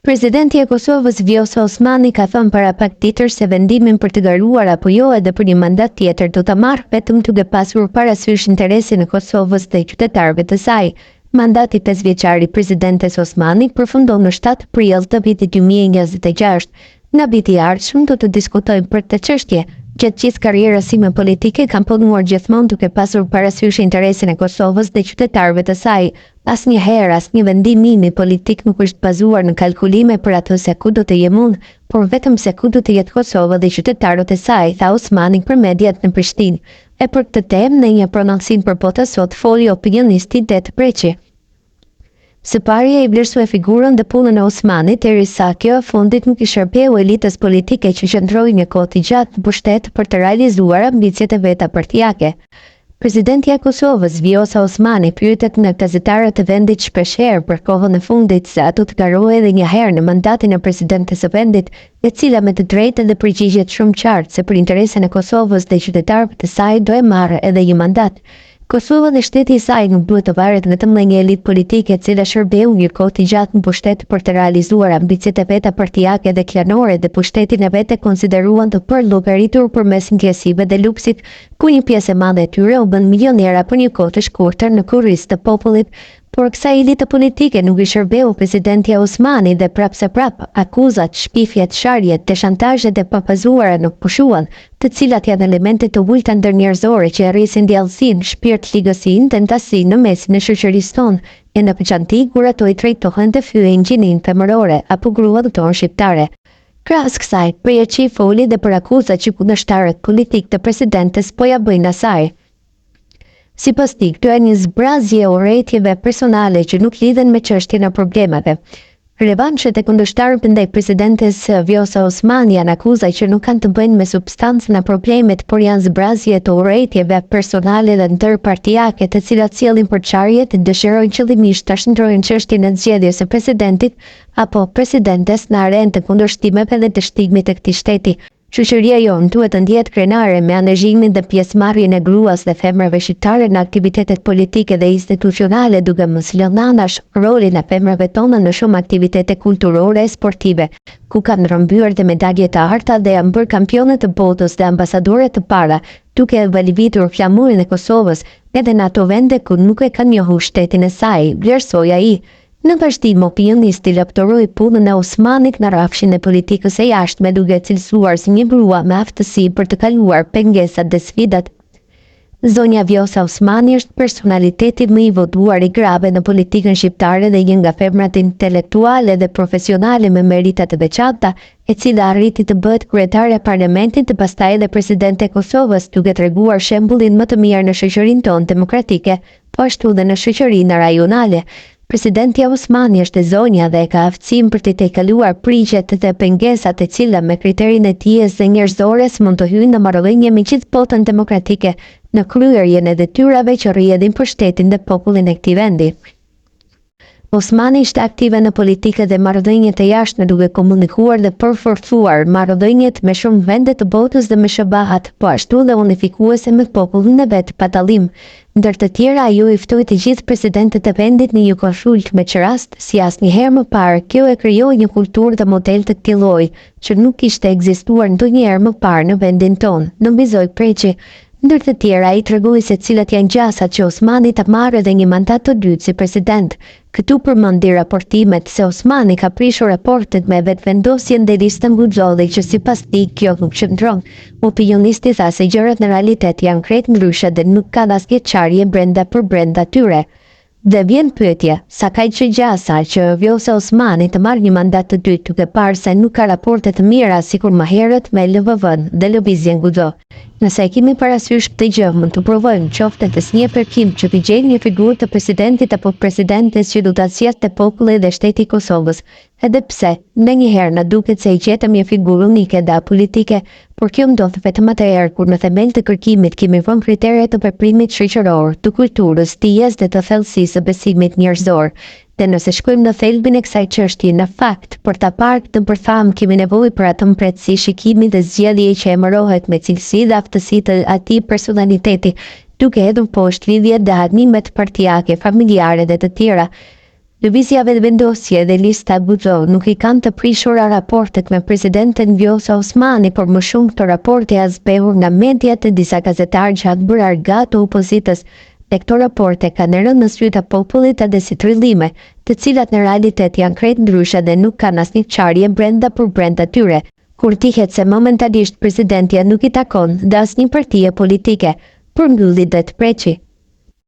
Presidentja e Kosovës, Vjosa Osmani ka thënë para pak ditësh se vendimin për të garuar apo jo edhe për një mandat tjetër do ta marrë vetëm duke pasur parasysh interesin e Kosovës dhe qytetarëve të saj. Mandati pesëvjeçar i presidentes Osmani përfundon në 7 prill të vitit 2026. Nga viti i ardhshëm do të diskutojmë për këtë çështje. Gjatë gjithë karrierës sime politike kam punuar gjithmonë duke pasur parasysh interesin e Kosovës dhe qytetarëve të saj. Asnjëherë, asnjë vendim imi politik nuk është bazuar në kalkulime për atë se ku do të jem unë, por vetëm se ku do të jetë Kosova dhe qytetarët e saj, tha Osmani për mediat në Prishtinë. E për këtë temë, në një prononcim për Bota Sot foli opinionisti Dedë Preçi. Së pari ai vlerësoi figurën dhe punën e Osmanit, derisa kjo e fundit nuk i shërbeu elitës politike që qëndroi një kohë të gjatë në pushtet për të realizuar ambiciet e veta partiake. Presidentja e Kosovës, Vjosa Osmani, pyetet nga gazetarët e vendit shpeshherë për kohën e fundit se a do të garojë edhe një herë në mandatin e presidentes së vendit, e cila me të drejtë edhe përgjigjet shumë qartë se për interesin e Kosovës dhe qytetarëve të saj do e marrë edhe një mandat. Kosova dhe shteti i saj nuk duhet të varet vetëm nga një elitë politike e cila shërbeu një kohë të gjatë në pushtet për të realizuar ambiciet e veta partiake dhe klanore dhe pushtetin e vet e konsideruan të përllogaritur përmes ndjesive dhe luksit ku një pjesë e madhe e tyre u bënë milionera për një kohë të shkurtër në kurriz të popullit, por kësaj elite politike nuk i shërbeu presidentja Osmani dhe prapëseprapë akuzat, shpifjet, sharjet dhe shantazhet e pabazuara nuk pushuan, të cilat janë elemente të ulëta ndërnjerëzore që e rrisin djallësinë, shpirtligësinë dhe ndasinë në mesin e shoqërisë tonë, e në veçanti kur ato i trajtohen dhe fyejnë gjininë femërore apo gruan tonë shqiptare. Krahas kësaj, Preçi foli dhe për akuzat që kundërshtarët politikë të presidentes po ia bëjnë asaj. Sipas tij, këto janë një zbrazje e urrejtjeve personale që nuk lidhen me çështjen e problemeve. Revanshet e kundërshtarëve ndaj presidentes Vjosa Osmani janë akuza që nuk kanë të bëjnë me substancën e problemit, por janë zbrazje të urrejtjeve personale dhe ndërpartiake, të cilat sjellin përçarje dhe dëshirojnë qëllimisht ta shndërrojnë çështjen e zgjedhjes së presidentit apo presidentes në arenë të kundërshtimeve dhe dështimit të këtij shteti. Shoqëria jonë duhet të ndjehet krenare me angazhimin dhe pjesëmarrjen e gruas dhe femrave shqiptare në aktivitetet politike dhe institucionale duke mos lënë anash rolin e femrave tona në shumë aktivitete kulturore e sportive, ku kanë rrëmbyer dhe medalje të arta dhe janë bërë kampione të botës dhe ambasadore të para, duke e valëvitur flamurin e Kosovës edhe në ato vende ku nuk e kanë njohur shtetin e saj, vlerësoi ai. Në vazhdim, opinionisti lavdëroi punën e Osmanit në rrafshin e politikës së jashtme duke e cilësuar si një grua me aftësi për të kaluar pengesat dhe sfidat. Zonja Vjosa Osmani është personaliteti më i votuar i grave në politikën shqiptare dhe një nga femrat intelektuale dhe profesionale me merita të veçanta, e cila arriti të bëhet kryetare e parlamentit dhe pastaj edhe presidente e Kosovës, duke treguar shembullin më të mirë në shoqërinë tonë demokratike po ashtu dhe në shoqërinë rajonale. Presidentja Osmani është e zonja dhe e ka aftësinë për të tejkaluar pritjet dhe pengesat e cila me kriterin e dijes dhe njerëzores mund të hyjë në marrëdhënie me gjithë botën demokratike në kryerjen e detyrave që rrjedhin për shtetin dhe popullin e këtij vendi. Osmani ishte aktive në politikë dhe marrëdhëniet e jashtme duke komunikuar dhe përforcuar marrëdhëniet me shumë vende të botës dhe me SHBA-të, po ashtu dhe unifikuese me popullin e vet pa dallim. Ndër të tjera, ajo i ftoi të gjithë presidentët e vendit në një konsultë me ç'rast, si asnjëherë më parë, kjo e krijoi një kulturë dhe model të këtij lloji, që nuk kishte ekzistuar ndonjëherë më parë në vendin tonë, nënvizoi Preçi. Ndër të tjera, ai tregoi se cilat janë gjasat që Osmani ta marrë edhe një mandat të dytë si president. Këtu përmendi raportimet se Osmani ka prishur raportet me Vetëvendosjen dhe Listën Guxo dhe që sipas tij kjo nuk qëndron. Opinionisti tha se gjërat në realitet janë krejt ndryshe dhe nuk kanë asnjë çarje brenda për brenda tyre. Dhe vjen pyetja, sa ka që gjasa që Vjosa Osmani të marrë një mandat të dytë duke parë se nuk ka raporte të mira sikur më herët me LVV-në dhe Lëvizjen Guxo. Nëse e kemi parasysh këtë gjë, mund të provojmë qoftë edhe si një kërkim që të gjejmë një figurë të presidentit apo presidentes që do ta zgjedhte populli dhe shteti i Kosovës, Edhe pse, ndonjëherë na duket se e gjetëm një figurë unike dhe apolitike, por kjo ndodh vetëm atëherë kur në themel të kërkimit kemi vënë kritere të veprimit shoqëror, të kulturës, dijes dhe të thellësisë së besimit njerëzor. Dhe nëse shkojmë në thelbin e kësaj çështje, në fakt, për ta parë këtë bërthamë kemi nevojë për atë mprehtësi shikimi dhe zgjedhje që emërohet me cilësi dhe aftësi të atij personaliteti, duke hedhur poshtë lidhjet dhe hanimet partiake, familjare dhe të tjera. Lëvizja Vetëvendosje dhe Lista Guxo nuk i kanë të prishura raportet me presidenten Vjosa Osmani, por më shumë këto raporte janë zbehur nga mediat e disa gazetarë që janë bërë argatë të opozitës dhe këto raporte kanë rënë në sy të popullit edhe si trillime, të cilat në realitet janë krejt ndryshe dhe nuk kanë asnjë çarje brenda për brenda tyre, kur dihet se momentalisht presidentja nuk i takon dhe asnjë partie politike, përmbylli Dedë Preçi.